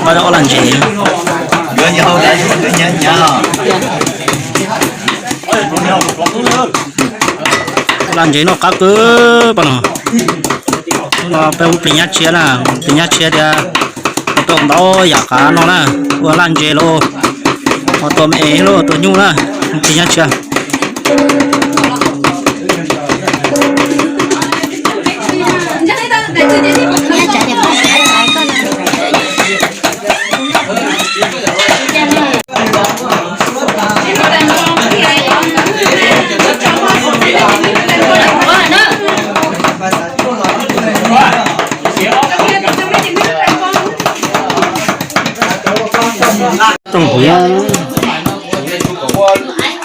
Ob laj ntses, laj ntses noj qab kawg pab no. No peb ua plig nyab tshiab na, plig nyab tshiab tias ua tau ntau yam qav no na, ua laj ntses los, ua tua me es los tua nyuj na, plig nyab tshiab. Tsoom kuv yog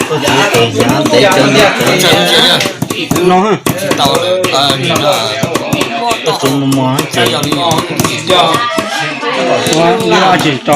tuaj txiv tes yav ntev cov ntev cov no, tuaj tsuv mos mos ces ua tsis tso.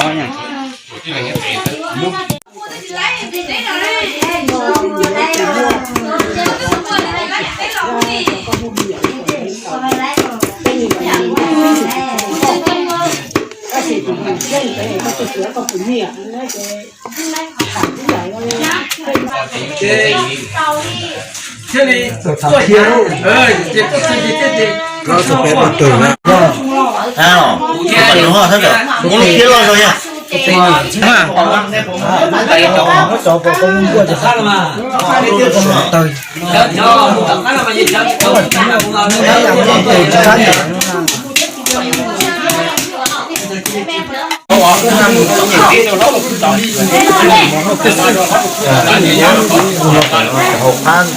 Hauv qab,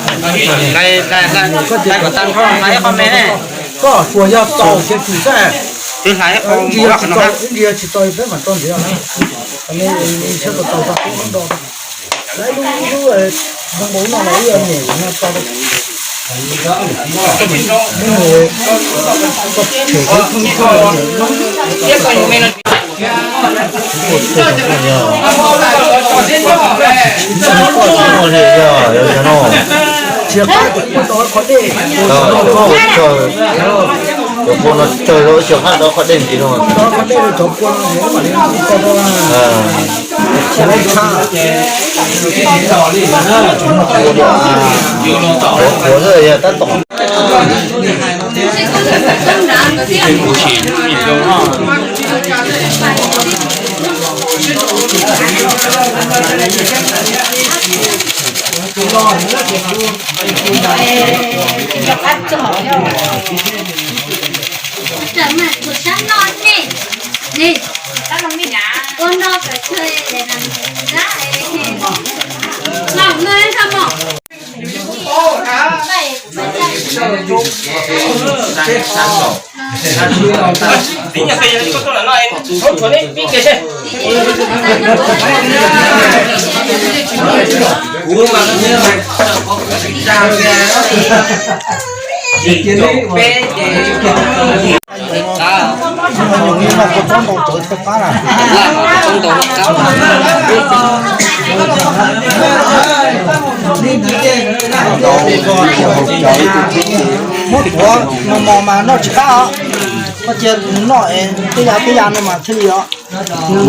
hlais kom tag nrho hlais ib qho me ne. Koj tsuas yog txaus ces tsis txaus, ib ntsis yog tsis txaus peb mam tso ntxiv. Lub lub no los ib nyem no tso, tshem no, cov pua no tsawg rau cov qab rau qhov dej ntxiv no. Qhuav qhuav xwb yog tab tom. Muab tuav mos mos mas noj tsis qab os. Koj cia nws noj es tej yam tej yam no mas thiaj li os.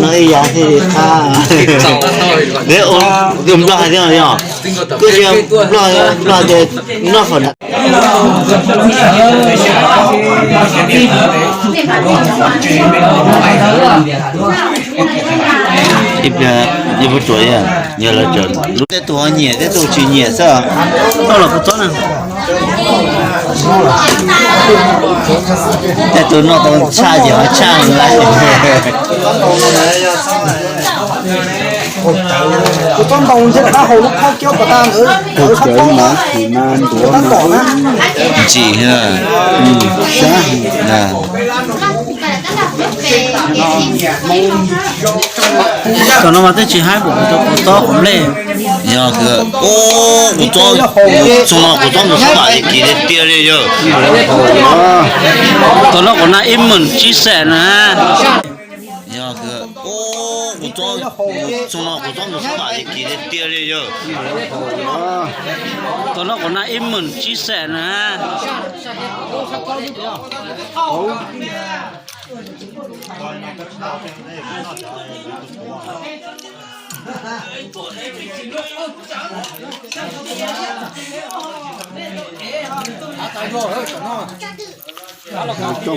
Noj ib yam thiaj li qab. Nplog hais tias yog, twb yog Nplog, Nplog ces noj qhov ntawd. Ib pliag yog puas tsuav, yog lawv tseem lub, tej tus ho nyiam tej tus tsis nyiam xwb. Txob los puas txob na? Tej tus noj tau tshaj ces ho tshaj lawm. Kuv txob ntoo ntshe rov qab haus lub khob kiab pas tas ntawd, tawv tshaj plaws na, tab tom na. Ntsim, sab. Tam no mas twb tsis haib, kuv txob kuv nplej. Yog, kuv txob, txog no kuv txob mus sub mam li kis tiag tiag li yog. Tam no kuv na ib meem tsib xees na. Yog, kuv txob, txog no kuv txob mus sub mam li kis tiag tiag li yog. Tam no kuv na ib meem tsib xees na. Cov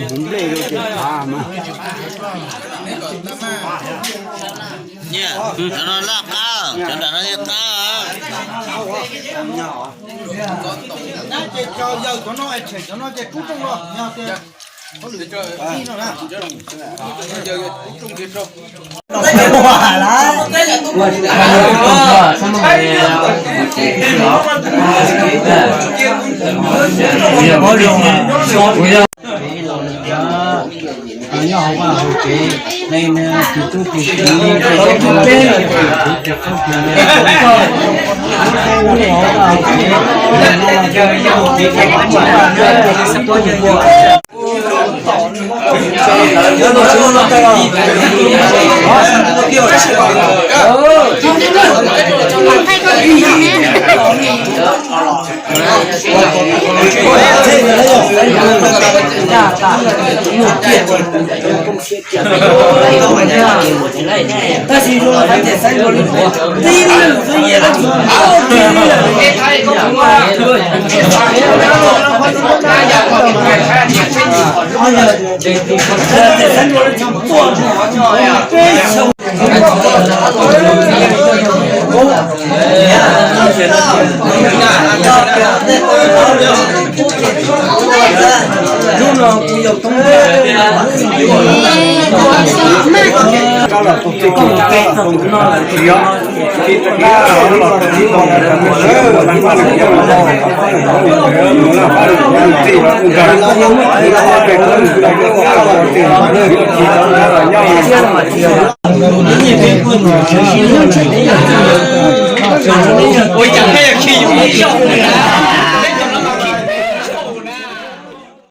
hmoov nplej rau ces tag mas. Nyiaj, cov no laj qab, cov nram no yog qab. Ces cov yawg cov no es tshem cov no ces kub rooj no yog tias hauj lwm no na. Nyob hauv vaj hauv tsev, tus tub tus kiv,